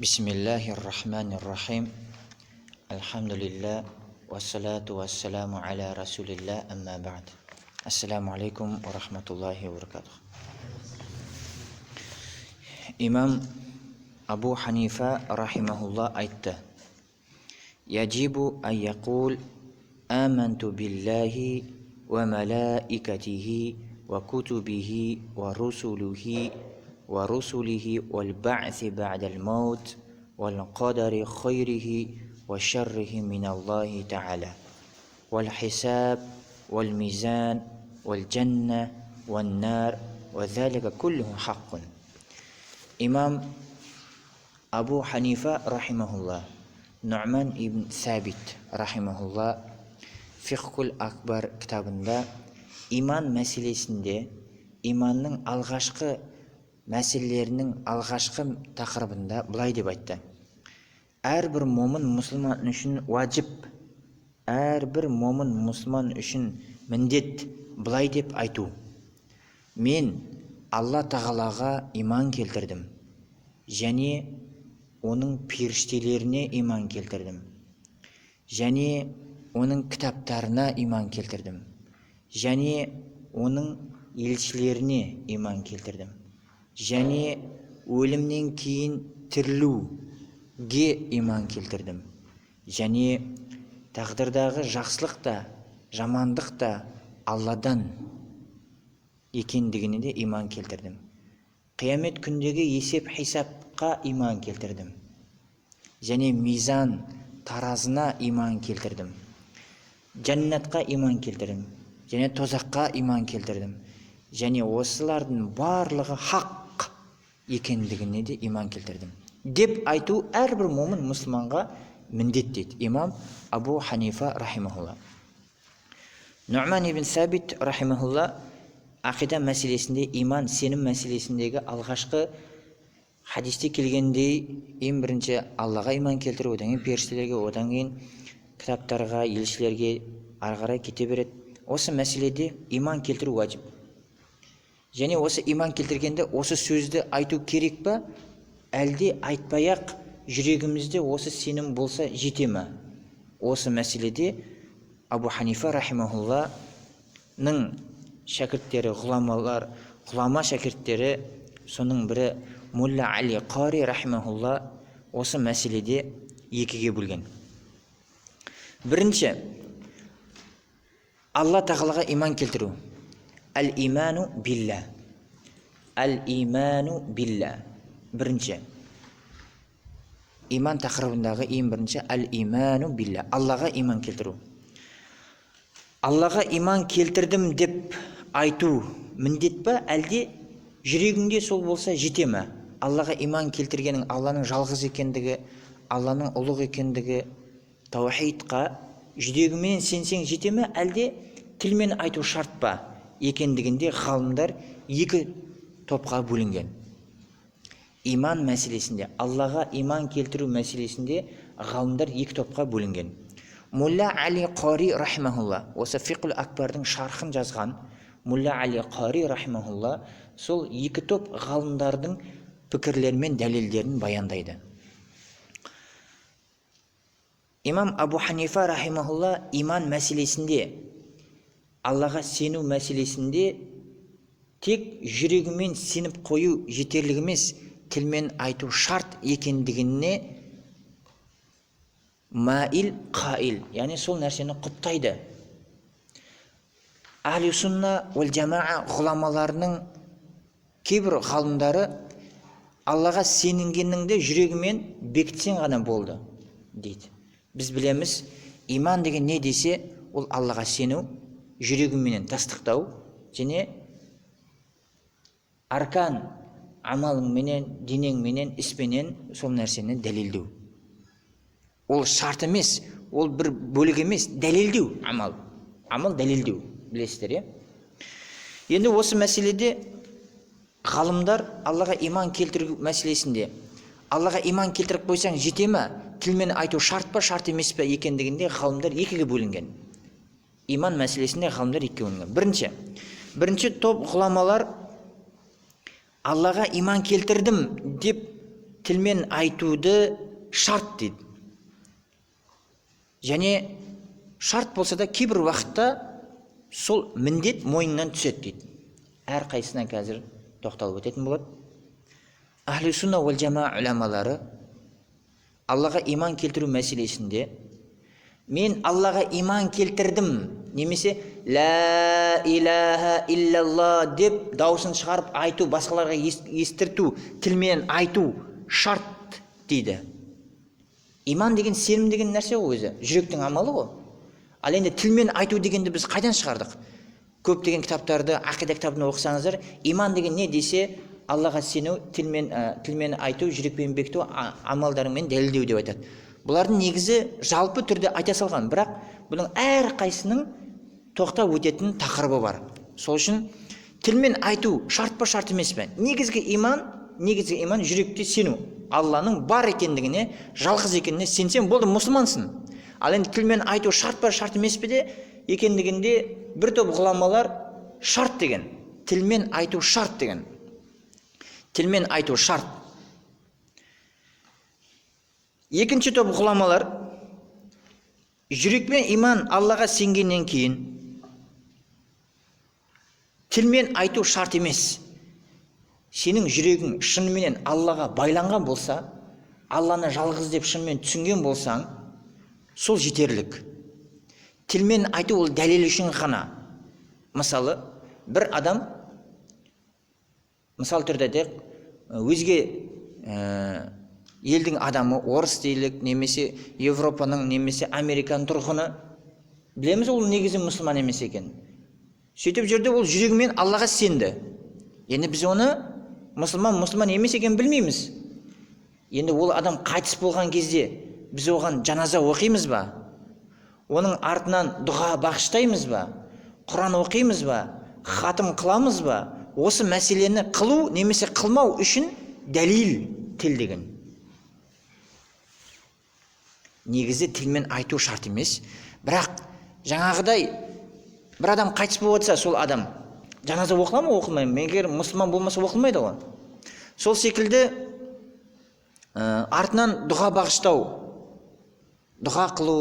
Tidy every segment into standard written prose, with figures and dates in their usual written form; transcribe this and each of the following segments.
Бисмиллахир-рахманир-рахим. Альхамдулилля, вассалату вассаламу аля расулилля, амма бa'д. Ассаламу алейкум ва рахматуллахи ва баракатух. Имам Абу Ханифа рахимахулла айтты: Яджибу ан якул аманту биллахи ва малаикатихи ва кутубихи ва русулихи ва русулихи вал ба'си ба'дал маут вал қадари хайрихи ва шаррихи мин Аллахи та'ала вал хисаб вал мизан вал джанна ван нар ва залика куллуху хаққун. Имам Абу Ханифа рахимахулла, Нұъман ибн Сабит рахимахулла Фиқхул Акбар кітабында иман мәселесінде, иманның алғашқы мәселелерінің алғашқы тақырыбында былай деп айтты: әрбір момын мұсылман үшін уажіп, әрбір момын мұсылман үшін міндет былай деп айту: мен Алла тағалаға иман келтірдім және оның періштелеріне иман келтірдім және оның кітаптарына иман келтірдім және оның елшілеріне иман келтірдім және өлімнен кейін тірілуге иман келтірдім және тағдырдағы жақсылық та жамандық та Алладан екендігіне де иман келтірдім, қиямет күндегі есеп хисапқа иман келтірдім және мизан таразына иман келтірдім, жәннатқа иман келтірдім және тозаққа иман келтірдім және осылардың барлығы хақ екендігіне де иман келтірдім деп айту әрбір момын мұсылманға міндет дейді имам Абу Ханифа рахимахулла. Нұъман ибн Сабит рахимахулла ақида мәселесінде, иман сенім мәселесіндегі алғашқы хадисте келгендей ең бірінші Аллаға иман келтіру, одан кейін періштелерге, одан кейін кітаптарға, елшілерге, ары қарай кете береді. Осы мәселеде иман келтіру уәжіп. Және осы иман келтіргенде осы сөзді айту керек па, әлде айтпай-ақ жүрегімізде осы сенім болса жете ме? Осы мәселеде Абу Ханифа рахимахулланың шәкірттері, ғұламалар, ғұлама шәкірттері, соның бірі Мулла Али Қари рахимахулла осы мәселеде екіге бөлген. Бірінші, Алла тағалаға иман келтіру. Әл-иману билла. Әл-иману билла. Бірінші. Иман тақырыбындағы ең бірінші әл-иману билла. Аллаға иман келтіру. Аллаға иман келтірдім деп айту міндет па, әлде жүрегіңде сол болса жете ме? Аллаға иман келтіргенің Алланың жалғыз екендігі, Алланың ұлық екендігі, таухидқа жүрегімен сенсең жете ме, әлде тілмен айту шарт па екендігінде ғалымдар екі топқа бөлінген. Иман мәселесінде, Аллаға иман келтіру мәселесінде ғалымдар екі топқа бөлінген. Мулла Али Қари рахимахулла, осы Фиқхул Акбардың шархын жазған Мулла Али Қари рахимахулла сол екі топ ғалымдардың пікірлері мен дәлелдерін баяндайды. Имам Абу Ханифа рахимахулла иман мәселесінде, Аллаға сену мәселесінде тек жүрегімен сеніп қою жетерлік емес, тілмен айту шарт екендігіне маил қаил, яғни сол нәрсені құптайды. Ахли сунна уал жамаа ғұламаларының кейбір ғалымдары Аллаға сенінгеніңді жүрегімен бекітсең ғана болды дейді. Біз білеміз, иман деген не десе, ол Аллаға сену, жүрегіменен тастықтау және аркан амалыңменен, денеңменен, іспенен сол нәрсені дәлелдеу. Ол шарт емес, ол бір бөлік емес, дәлелдеу амал. Амал дәлелдеу, білесіздер, иә? Енді осы мәселеде ғалымдар Аллаға иман келтіру мәселесінде Аллаға иман келтіріп қойсаң жете ме, тілмен айту шарт па, шарт емес пе екендігінде ғалымдар екіге бөлінген. Иман мәселесінде ғалымдар екіге бөлінген. Бірінші топ ғұламалар Аллаға иман келтірдім деп тілмен айтуды шарт дейді. Және шарт болса да кейбір уақытта сол міндет мойнынан түседі дейді. Әрқайсысына қазір тоқталып өтетін болады. Ахли сунна уал жамаа уламалары Аллаға иман келтіру мәселесінде мен Аллаға иман келтірдім немесе ла илаха иллалла деп дауысын шығарып айту, басқаларға естірту, тілмен айту шарт дейді. Иман деген сенім деген нәрсе ғой өзі, жүректің амалы ғой. Ал енді тілмен айту дегенді біз қайдан шығардық? Көптеген кітаптарды, ақида кітабын оқысаңыздар, иман деген не десе, Аллаға сену, тілмен айту, жүрекпен бекіту, амалдарыңмен дәлелдеу деп айтады. Бұлардың негізі жалпы түрде айта салған, бірақ бұның әрқайсының тоқтап өтетін тақырыбы бар. Сол үшін тілмен айту шарт па, шарт емес пе? Негізгі иман жүректе сену. Алланың бар екендігіне, жалғыз екеніне сенсең болды, мұсылмансың. Ал енді тілмен айту шарт па, шарт емес пе де екендігінде бір топ ғұламалар шарт деген, тілмен айту шарт деген. Тілмен айту шарт. Екінші топ ғұламалар жүрекпен иман Аллаға сенгеннен кейін тілмен айту шарт емес. Сенің жүрегің шынымен Аллаға байланған болса, Алланы жалғыз деп шынымен түсінген болсаң, сол жетерлік. Тілмен айту ол дәлел үшін ғана. Мысалы, бір адам, мысал түрде айтайық, өзге елдің адамы, орыс делік, немесе Европаның, немесе Американың тұрғыны, білеміз ол негізі мұсылман емес екен. Сөйтіп жүрді, ол жүрегімен Аллаға сенді. Енді біз оны мұсылман емес екенін білмейміз. Енді ол адам қайтыс болған кезде біз оған жаназа оқимыз ба? Оның артынан дұға бағыштаймыз ба? Құран оқимыз ба? Хатым қыламыз ба? Осы мәселені қылу немесе қылмау үшін дәлел тіл деген. Негізі тілмен айту шарт емес, бірақ жаңағыдай бір адам қайтыс болып жатса, сол адам жаназа оқыла ма, оқылмай ма? Егер мұсылман болмаса оқылмайды ғой. Сол секілді артынан дұға бағыштау, дұға қылу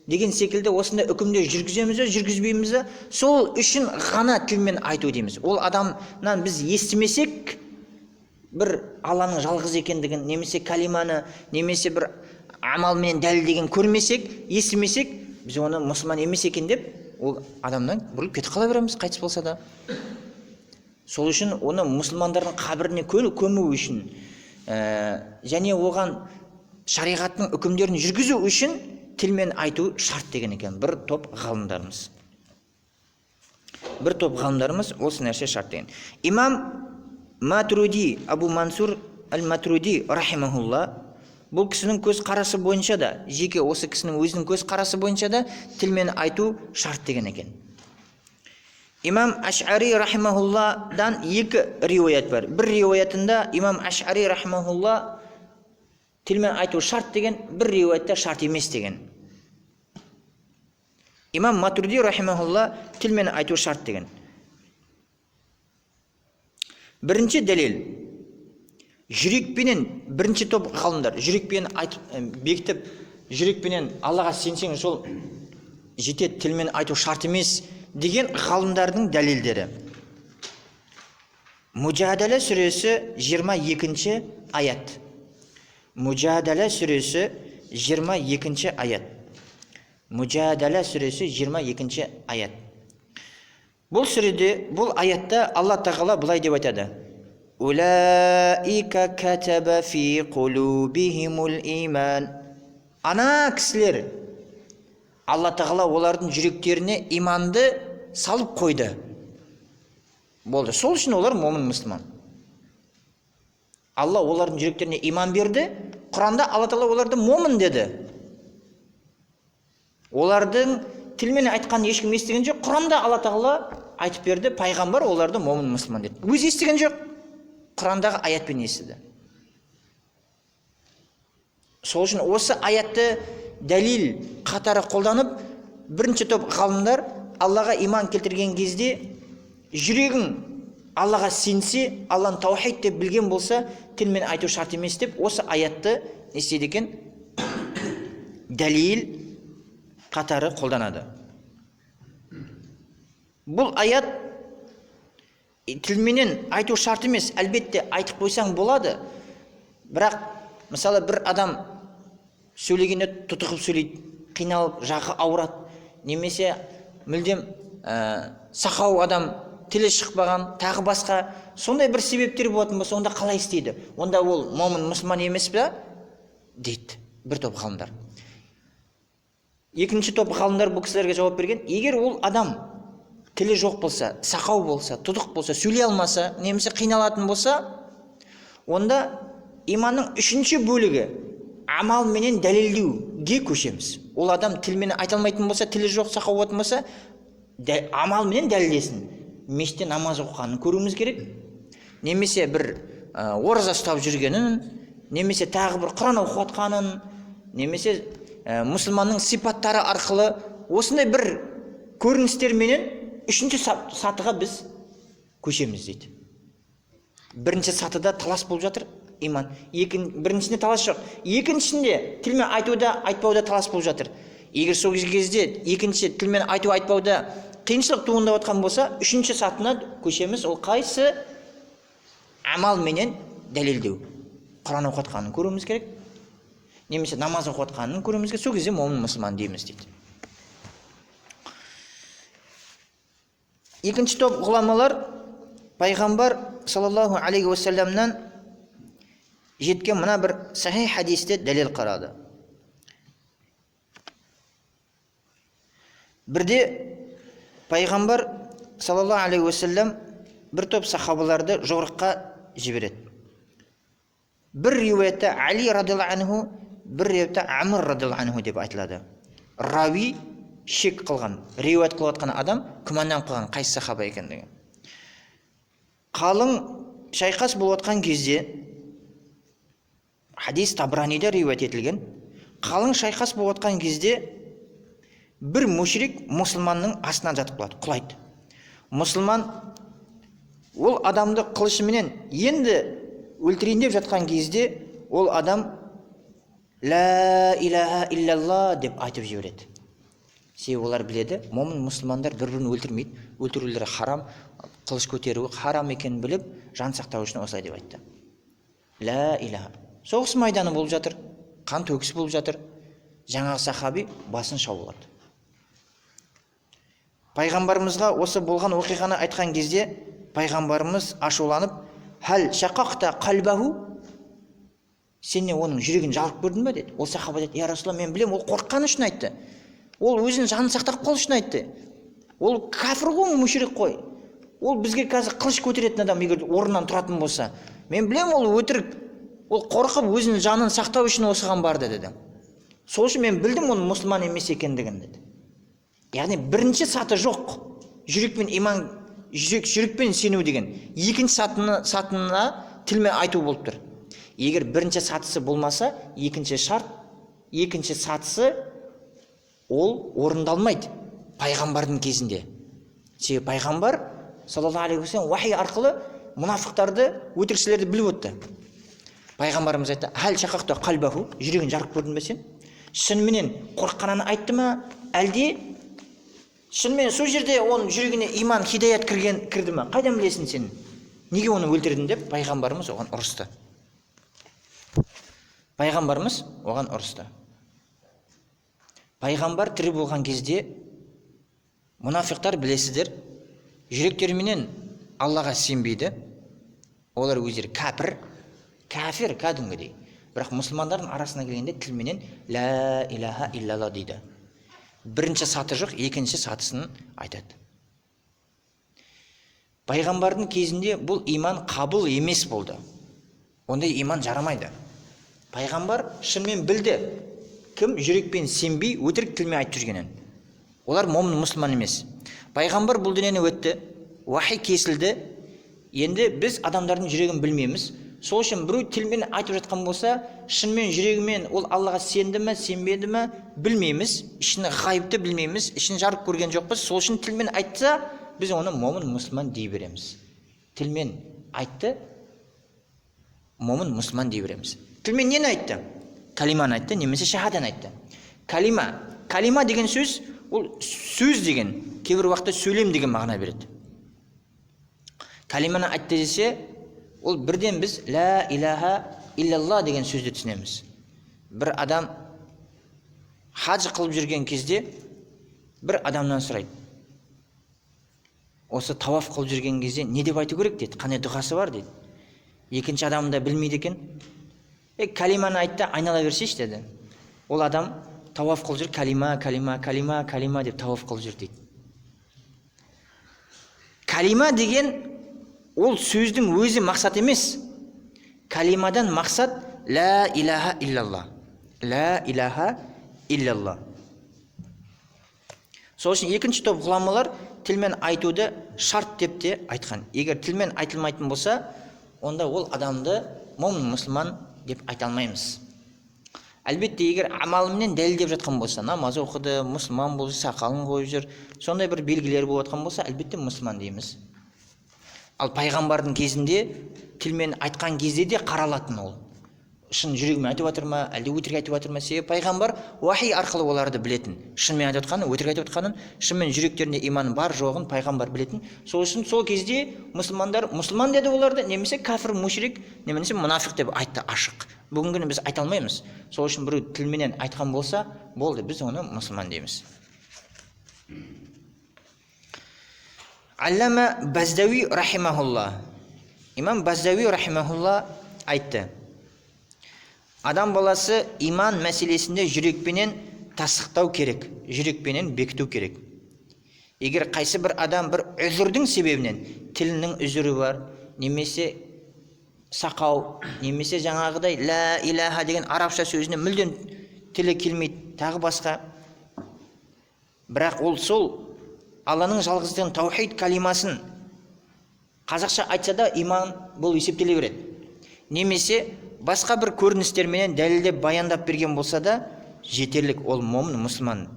деген секілді осындай үкімдер жүргіземіз бе, жүргізбейміз бе, сол үшін ғана тілмен айту дейміз. Ол адамнан біз естімесек, бір Алланың жалғыз екендігін, немесе калиманы, немесе бір амалмен дәлелдеген көрмесек, естімесек, біз оны мұсылман емес екен деп ол адамнан бұрылып кетіп қала береміз, қайтыс болса да. Сол үшін оны мұсылмандардың қабіріне көму үшін, және оған шариғаттың үкімдерін жүргізу үшін тілмен айту шарт деген екен бір топ ғалымдарымыз. Бір топ ғалымдарымыз осы нәрсе шарт деген. Имам Матруди, Абу Мансур әл-Матруди рахимахулла, бұл кісінің көз қарасы бойынша да, жеке осы кісінің өзінің көз қарасы бойынша да тілмен айту шарт деген екен. Имам Аш'ари рахимахулладан екі риуаят бар. Бір риуаятында имам Аш'ари рахимахулла тілмен айту шарт деген, бір риуаятта шарт емес деген. Имам Матуриди рахимахулла тілмен айту шарт деген. Бірінші дәлел, жүрекпенен бірінші топ ғалымдар жүрекпен айтып, бекітіп, жүрекпенен Аллаға сенсең сол жетеді, тілмен айту шарт емес деген ғалымдардың дәлелдері. Мужадала сүресі 22-ші аят. Мужадала сүресі 22-ші аят. Мужадала сүресі 22-ші аят. Бұл сүреде, бұл аятта Алла Тағала былай деп айтады: Улаика катаба фи қулубихимул иман. Ана кісілер, Алла Тағала олардың жүректеріне иманды салып қойды. Болды. Сол үшін олар момын мұсылман. Алла олардың жүректеріне иман берді. Құранда Алла Тағала оларды момын деді. Олардың тілмен айтқан ешкім естіген жоқ. Құранда Алла Тағала айтып берді, пайғамбар оларды момын мұсылман деді. Өзі естіген жоқ. Құрандағы аятпен естіді. Сол үшін осы аятты дәлел қатары қолданып, бірінші топ ғалымдар Аллаға иман келтірген кезде жүрегің Аллаға сенсе, Алланы таухид деп білген болса, тілмен айту шарт емес деп осы аятты не істейді екен? Дәлел қатары қолданады. Бұл аят тілменен айту шарт емес, әлбетте айтып қойсаң болады. Бірақ мысалы бір адам сөйлегенде тұтығып сөйлейді, қиналып, жағы ауырады, немесе мүлдем сақау адам, тілі шықпаған, тағы басқа сондай бір себептер болатын болса, онда қалай істейді? Онда ол момын мұсылман емес пе дейді бір топ ғалымдар. Екінші топ ғалымдар бұл кісілерге жауап берген: егер ол адам тілі жоқ болса, сақау болса, тұтық болса, сөйлей алмаса, немесе қиналатын болса, онда иманның үшінші бөлігі амалменен дәлелдеуге көшеміз. Ол адам тілмен айта алмайтын болса, тілі жоқ, сақау болатын болса, амалменен дәлелдесін. Мешітте намаз оқығанын көруіміз керек, немесе бір ораза ұстап жүргенін, немесе тағы бір Құран оқып жатқанын, немесе мұсылманның сипаттары арқылы осындай бір көріністерменен үшінші сатыға біз көшеміз дейді. Бірінші сатыда талас болып жатыр иман, біріншісінде талас жоқ, екіншісінде тілмен айтуда, айтпауда талас болып жатыр. Егер сол кезде екінші тілмен айту айтпауда қиыншылық туындап жатқан болса, үшінші сатына көшеміз. Ол қайсы? Амалменен дәлелдеу. Құран оқып жатқанын көруіміз керек, немесе намаз оқып жатқанын көруіміз керек. Сол кезде момын мұсылман дейміз дейді. Екінші топ ғұламалар пайғамбар саллаллаху алейхи уассаламнан жеткен мына бір сахих хадисте дәлел қарады. Бірде пайғамбар саллаллаху алейхи уассалам бір топ сахабаларды жорыққа жібереді. Бір риуаятта Али радиаллаху анху, бір риуаятта Амр радиаллаху анху деп айтылады. Рауи шек қылған, риуаят қылып жатқан адам күмәнданып қалған қайсы сахаба екендігін. Қалың шайқас болып жатқан кезде, хадис Табраниде риуаят етілген, қалың шайқас болып жатқан кезде бір мушрик мұсылманның астынан жатып қалады, құлайды. Мұсылман ол адамды қылышыменен енді өлтірейін деп жатқан кезде, ол адам «Ла илаха иллалла» деп айтып жібереді. Себебі олар біледі, момын мұсылмандар бір-бірін өлтірмейді, өлтірулері харам, қылыш көтеруі харам екенін біліп, жан сақтау үшін осылай деп айтты. Ла илаха. Соғыс майданы болып жатыр, қан төгісі болып жатыр. Жаңағы сахаби басын шауып алады. Пайғамбарымызға осы болған оқиғаны айтқан кезде, пайғамбарымыз ашуланып, «Хал шақақта қалбаху?» Сен не оның жүрегін жарып көрдің бе деді. Ол сахаба деді: «Я Расулалла, мен білемін, ол қорыққаны үшін айтты. Ол өзінің жанын сақтап қалу үшін айтты. Ол кәпір ғой, мүшрик қой. Ол бізге қазір қылыш көтеретін адам, егер орнынан тұратын болса. Мен білемін, ол өтірік. Ол қорқып өзінің жанын сақтау үшін осыған барды» деді. Сол үшін мен білдім оның мұсылман емес екендігін деді. Яғни бірінші саты жоқ. Жүрекпен иман, жүрекпен сену деген. Екінші сатына тілмен айту болып тұр. Егер бірінші сатысы болмаса, екінші шарт, екінші сатысы ол орындалмайды пайғамбардың кезінде. Себебі пайғамбар саллаллаху алейхи уассалам уахи арқылы мұнафықтарды, өтірікшілерді біліп өтті. Пайғамбарымыз айтты: «Хал шақақта қалбаху?» Жүрегін жарып көрдің бе сен? Шынымен қорыққанын айтты ма, әлде шынымен сол жерде оның жүрегіне иман, хидаят кірді ме? Қайдан білесің сен? Неге оны өлтірдің деп пайғамбарымыз оған ұрысты. Пайғамбарымыз оған ұрысты. Пайғамбар тірі болған кезде мұнафиқтар, білесіздер, жүректеріменен Аллаға сенбейді. Олар өздері кәпір, кәфір кәдімгідей. Бірақ мұсылмандардың арасына келгенде тілменен «Ла илаха иллалла» дейді. Бірінші саты жоқ, екінші сатысын айтады. Пайғамбардың кезінде бұл иман қабыл емес болды. Ондай иман жарамайды. Пайғамбар шынымен білді, кім жүрекпен сенбей, өтірік тілмен айтып жүргенін. Олар момын мұсылман емес. Пайғамбар бұл дүниені өтті, уахи кесілді. Енді біз адамдардың жүрегін білмейміз. Сол үшін біреу тілмен айтып жатқан болса, шынымен жүрегімен ол Аллаға сенді ме, сенбеді ме білмейміз, ішін ғайыпты білмейміз, ішін жарып көрген жоқпыз. Сол үшін тілмен айтса, біз оны момын мұсылман дей береміз. Тілмен айтты, момын мұсылман дей береміз. Тілмен нені айтты? Калиманы айтты, немесе шахаданы айтты. Калима, калима деген сөз, ол сөз деген, кейбір уақытта сөйлем деген мағына береді. Калиманы айтты десе, ол бірден біз ла илаха иллалла деген сөзді түсінеміз. Бір адам хаж қылып жүрген кезде бір адамнан сұрайды. Осы тауаф қылып жүрген кезде не деп айту керек дейді, қандай дұғасы бар дейді. Екінші адам да білмейді екен. Калиманы айтты, айнала берсейші деді. Ол адам тауаф қылып жүр, калима, калима, калима, калима деп тауаф қылып жүр дейді. Калима деген ол сөздің өзі мақсат емес. Калимадан мақсат ла илаха иллалла. Ла илаха иллалла. Сол үшін екінші топ ғұламалар тілмен айтуды шарт деп те айтқан. Егер тілмен айтылмайтын болса, онда ол адамды момын мұсылман деп айта алмаймыз. Әлбетте, егер амалымен дәлелдеп жатқан болса, намаз оқыды, мұсылман болды, сақалын қойып жүр, сондай бір белгілер болып жатқан болса, әлбетте мұсылман дейміз. Ал пайғамбардың кезінде тілмен айтқан кезде де қаралатын ол. Шын жүрегімен айтып жатыр ма, әлде өтірік айтып жатыр ма? Себебі пайғамбар уахи арқылы оларды білетін. Шынымен айтып жатқанын, өтірік айтып жатқанын, шынымен жүректерінде иман бар жоғын пайғамбар білетін. Сол үшін сол кезде мұсылмандар мұсылман деді оларды, немесе кәфір, мушрик, немесе мұнафиқ деп айтты ашық. Бүгінгі күні біз айта алмаймыз. Сол үшін біреу тілменен айтқан болса, болды, біз оны мұсылман дейміз. Аллама Баздауи рахимахулла. Имам Баздауи рахимахулла айтты. Адам баласы иман мәселесінде жүрекпенен тасықтау керек, жүрекпенен бекіту керек. Егер қайсы бір адам бір үзірдің себебінен, тілінің үзірі бар, немесе сақау, немесе жаңағыдай ла илаха деген арабша сөзіне мүлдем тілі келмейді, тағы басқа. Бірақ ол сол Алланың жалғыздығын, таухид калимасын қазақша айтса да иман бұл есептеле береді. Немесе басқа бір көріністерменен дәлелдеп баяндап берген болса да жетерлік, ол момын мұсылман.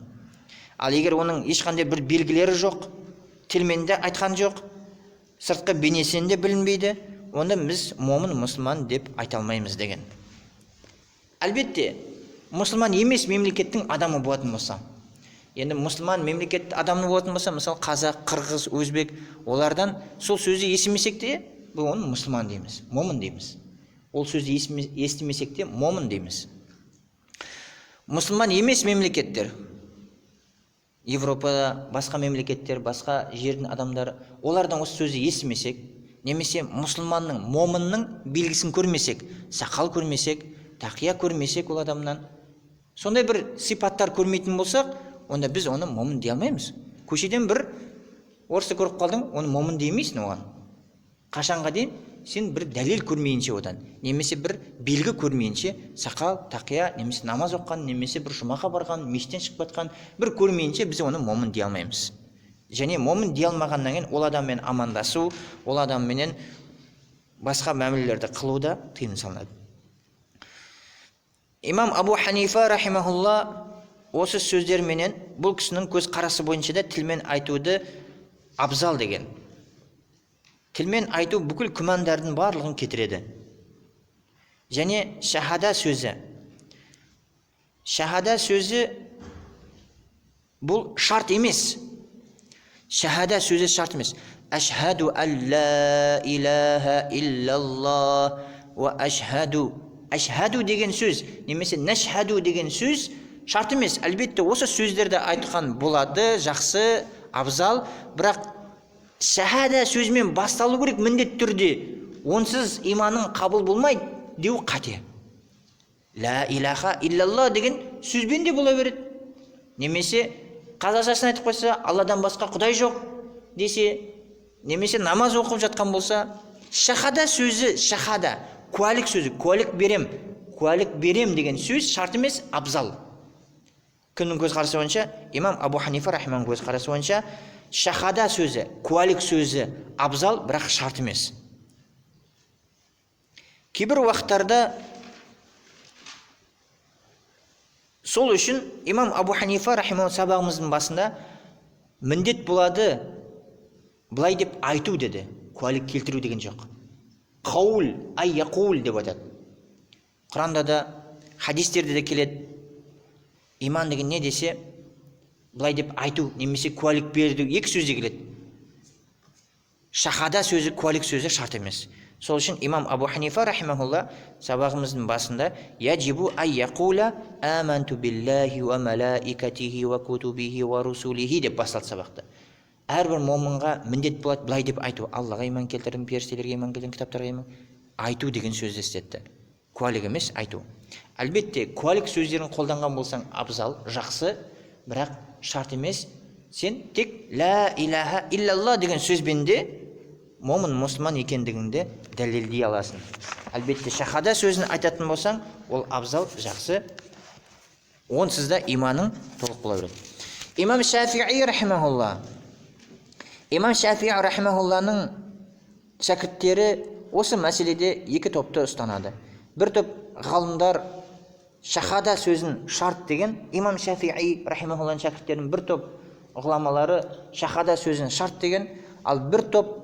Ал егер оның ешқандай бір белгілері жоқ, тілмен де айтқан жоқ, сыртқы бейнесінен де білінбейді, онда біз момын мұсылман деп айта алмаймыз деген. Әлбетте, мұсылман емес мемлекеттің адамы болатын болса, енді мұсылман мемлекет адамы болатын болса, мысалы қазақ, қырғыз, өзбек, олардан сол сөзді естімесек те, бұл оны мұсылман дейміз, момын дейміз. Ол сөзді естімесек те момын дейміз. Мұсылман емес мемлекеттер, Европада басқа мемлекеттер, басқа жердің адамдары, олардан осы сөзді естімесек, немесе мұсылманның, момынның белгісін көрмесек, сақал көрмесек, тақия көрмесек ол адамнан, сондай бір сипаттар көрмейтін болсақ, онда біз оны момын дей алмаймыз. Көшеден бір орысты көріп қалдың, оны момын демейсің оған. Қашанға дейін сен бір дәлел көрмейінше одан, немесе бір белгі көрмейінше, сақал, тақия, немесе намаз оқыған, немесе бір жұмаға барған, мешіттен шығып жатқан бір көрмейінше біз оны момын дей алмаймыз. Және момын дей алмағаннан кейін ол адаммен амандасу, ол адамменен басқа мәмілелерді қылу да тыйым салынады. Имам Абу Ханифа рахимахулла осы сөздерменен бұл кісінің көз қарасы бойынша да тілмен айтуды абзал деген. Тілмен айту бүкіл күмәндардың барлығын кетіреді. Және шахада сөзі. Шахада сөзі бұл шарт емес. Шахада сөзі шарт емес. Ашхаду ан ла илаха иллаллах ва ашхаду. Ашхаду деген сөз, немесе нашхаду деген сөз шарт емес. Әлбетте осы сөздерді айтқан болады, жақсы, абзал, бірақ шахада сөзімен басталу керек міндетті түрде. Онсыз иманың қабыл болмайды деу қате. Ла илаха иллалла деген сөзбен де бола береді. Немесе қазақшасын айтып қойса, Алладан басқа құдай жоқ десе, немесе намаз оқып жатқан болса, шахада сөзі, шахада, куәлік сөзі, куәлік берем, куәлік берем деген сөз шарт емес, абзал. Кімнің көзқарасы бойынша? Имам Абу Ханифа рахимахулланың көзқарасы бойынша шахада сөзі, куәлік сөзі абзал, бірақ шарт емес. Кейбір уақыттарда сол үшін имам Абу Ханифа рахимахулла сабағымыздың басында міндет болады былай деп айту деді. Куәлік келтіру деген жоқ. Қаул, ай яқул деп айтады. Құранда да, хадистерде де келеді. Иман деген не десе, былай деп айту немесе куәлік беру, екі сөзде келеді. Шахада сөзі, куәлік сөзі шарт емес. Сол үшін имам Абу Ханифа рахимахулла сабағымыздың басында яджибу ай яқула аманту биллахи уа малаикатихи уа кутубихи уа русулихи деп басталды сабақты. Әрбір момынға міндет болады былай деп айту. Аллаға иман келтірдім, періштелерге иман келтірдім, кітаптарға иман айту деген сөзді істетті. Куәлік емес, айту. Әлбетте, куәлік сөздерін қолданған болсаң абзал, жақсы, бірақ шарт емес. Сен тек ла илаха иллалла деген сөзбен де момын мұсылман екендігіңді дәлелдей аласың. Әлбетте, шахада сөзін айтатын болсаң, ол абзал, жақсы. Онсыз да иманың толық бола береді. Имам Шафии рахимахулла. Имам Шафии рахимахулланың шәкірттері осы мәселеде екі топты ұстанады. Бір топ ғалымдар шахада сөзін шарт деген, имам Шафии рахимахулланың шәкірттерінің бір топ ғұламалары шахада сөзін шарт деген, ал бір топ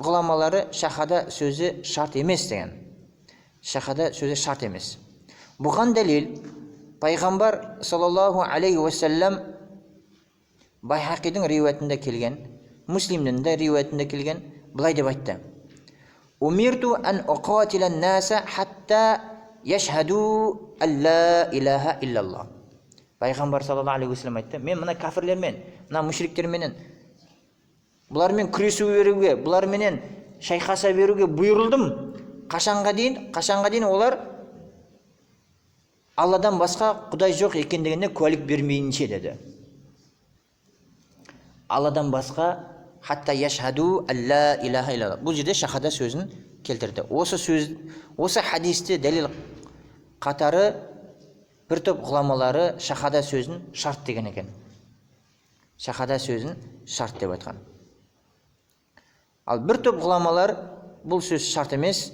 ғұламалары шахада сөзі шарт емес деген. Шахада сөзі шарт емес. Бұған дәлел пайғамбар саллаллаху алейхи уассалам Байхақидің риуаятында келген, Муслимнің де риуаятында келген, былай деп айтты: Умирту ан уқатила ан-наса хатта яшһаду ан ла илаха иллаллах. Пайғамбар саллаллаху алейхи уассалам айтты: мен мына кәфірлермен, мына мушриктерменен, бұлармен күресу беруге, бұларменен шайқаса беруге бұйырылдым. Қашанға дейін? Қашанға дейін олар Алладан басқа құдай жоқ екендігіне куәлік бермейінше деді. Алладан басқа хатта яшһаду ан ла илаха иллаллах. Бұл жерде шахада сөзін келтірді. Осы сөз, осы хадисте дәлел қатары бір топ ғұламалары шахада сөзін шарт деген екен. Шахада сөзін шарт деп айтқан. Ал бір топ ғұламалар бұл сөз шарт емес.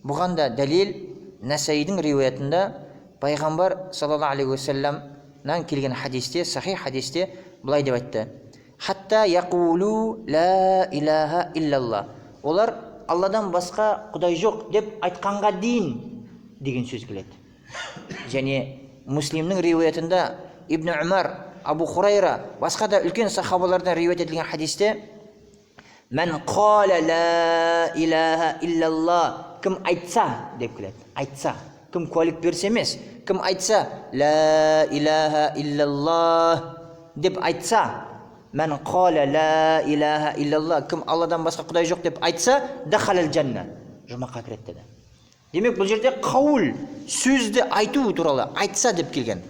Бұған да дәлел Насаидің риуаятында пайғамбар саллаллаху алейхи уассаламнан келген хадисте, сахих хадисте былай деп айтты: Хатта яқулу ла илаха иллаллах. Олар Алладан басқа құдай жоқ деп айтқанға дейін деген сөз келеді. Және Муслимнің риуаятында Ибн Умар, Абу Хурайра, басқа да үлкен сахабалардан риуаят етілген хадисте Мән қала ла илаха иллаллах, кім айтса деп келеді. Айтса, кім куәлік берсе емес, кім айтса ла илаха иллаллах деп айтса, мән қала ла илаха иллаллах, кім Алладан басқа құдай жоқ деп айтса, дахалал жанна, жұмаққа кіреді деді. Демек, бұл жерде қауыл, сөзді айту туралы айтса деп келген,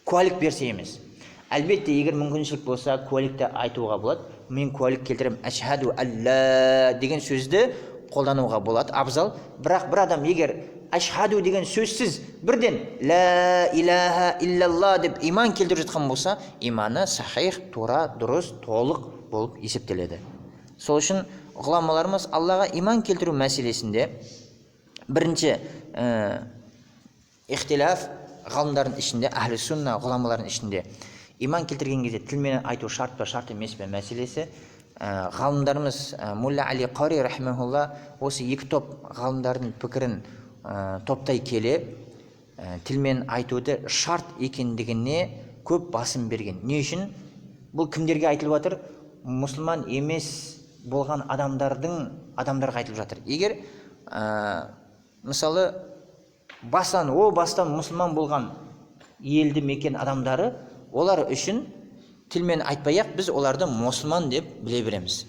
куәлік берсе емес. Әлбетте, егер мүмкіншілік болса, куәлікті айтуға болады. Мен куәлік келтіремін, ашхаду алла деген сөзді қолдануға болады, абзал. Бірақ бір адам егер ашхаду деген сөзсіз бірден ла илаха иллалла деп иман келтіріп жатқан болса, иманы сахих, тура, дұрыс, толық болып есептеледі. Сол үшін ғұламаларымыз Аллаға иман келтіру мәселесінде бірінші ихтилаф ғалымдардың ішінде, әхлі сунна ғұламалардың ішінде иман келтірген кезде тілмен айту шарт па, шарт емес пе мәселесі. Ғалымдарымыз Мулла Али Қари рахимахулла осы екі топ ғалымдардың пікірін топтай келе тілмен айтуды шарт екендігіне көп басым берген. Не үшін? Бұл кімдерге айтылып жатыр? Мұсылман емес болған адамдарға айтылып жатыр. Егер мысалы бастан, о бастан мұсылман болған елді мекен адамдары, олар үшін тілмен айтпай-ақ біз оларды мұсылман деп біле береміз.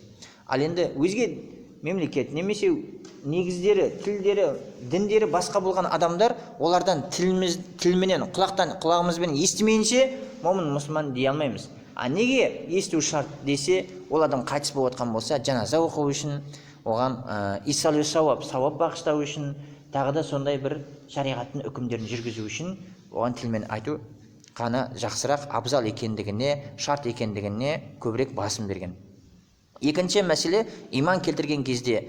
Ал енді өзге мемлекет немесе негіздері, тілдері, діндері басқа болған адамдар, олардан тілменен, құлақтан, құлағымызбен естімейінше момын мұсылман дей алмаймыз. А неге есту шарт десе, ол адам қайтыс болып жатқан болса, жаназа оқу үшін, оған исал сауап, сауап бағыштау үшін, тағы да сондай бір шариғаттың үкімдерін жүргізу үшін оған тілмен айту қана жақсырақ, абзал екендігіне, шарт екендігіне көбірек басым берген. Екінші мәселе, иман келтірген кезде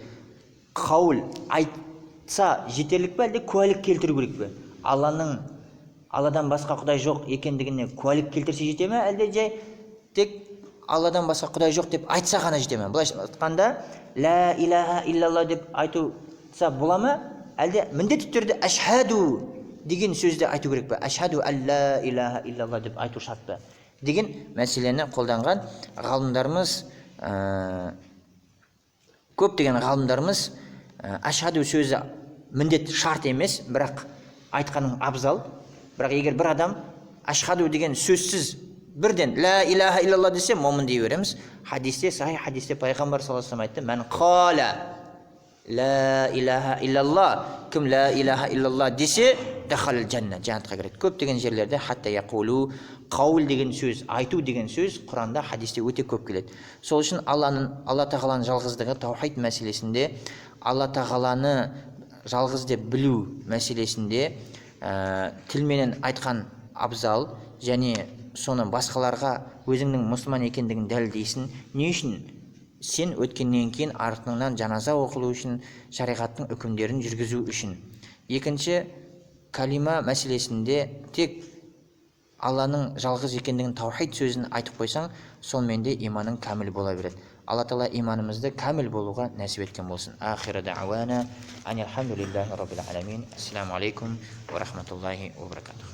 қауыл айтса жетерлік пе, әлде куәлік келтіру керек пе? Алладан басқа құдай жоқ екендігіне куәлік келтірсе жете ме, әлде жай тек Алладан басқа құдай жоқ деп айтса ғана жете ме? Былайша айтқанда, лә илаха иллалла деп айтылса бола ма? Әлде міндетті түрде ашхаду деген сөзді айту керек пе? Ашхаду ан ла илаха иллалла деп айту шарт па? Деген мәселені қолданған ғалымдарымыз, көптеген ғалымдарымыз ашхаду сөзі міндет шарт емес, бірақ айтқаның абзал. Бірақ егер бір адам ашхаду деген сөзсіз бірден лә илаха иллалла десе, момын дей береміз. Хадисте, сахих хадисте пайғамбар саллаллаху алейхи айтты: мән қала лә илаха иллалла, кім лә илаха иллалла десе, дахал жанна, жәннатқа кіреді. Көптеген жерлерде хатта яқулу, қаул деген сөз, айту деген сөз Құранда, хадисте өте көп келеді. Сол үшін Алланың, Алла тағаланың жалғыздығы, таухид мәселесінде, Алла тағаланы жалғыз деп білу мәселесінде тілменен айтқан абзал, және соны басқаларға өзіңнің мұсылман екендігін дәлелдейсің. Не үшін? Сен өткеннен кейін артыңнан жаназа оқылу үшін, шариғаттың үкімдерін жүргізу үшін. Екінші, калима мәселесінде тек Алланың жалғыз екендігін, таухид сөзін айтып қойсаң, сонымен де иманың кәміл бола береді. Алла тағала иманымызды кәміл болуға нәсіп еткен болсын. Ахиру дауана анилхамдулиллахи раббил аламин. Ассаламу алейкум ва рахматуллахи ва баракатух.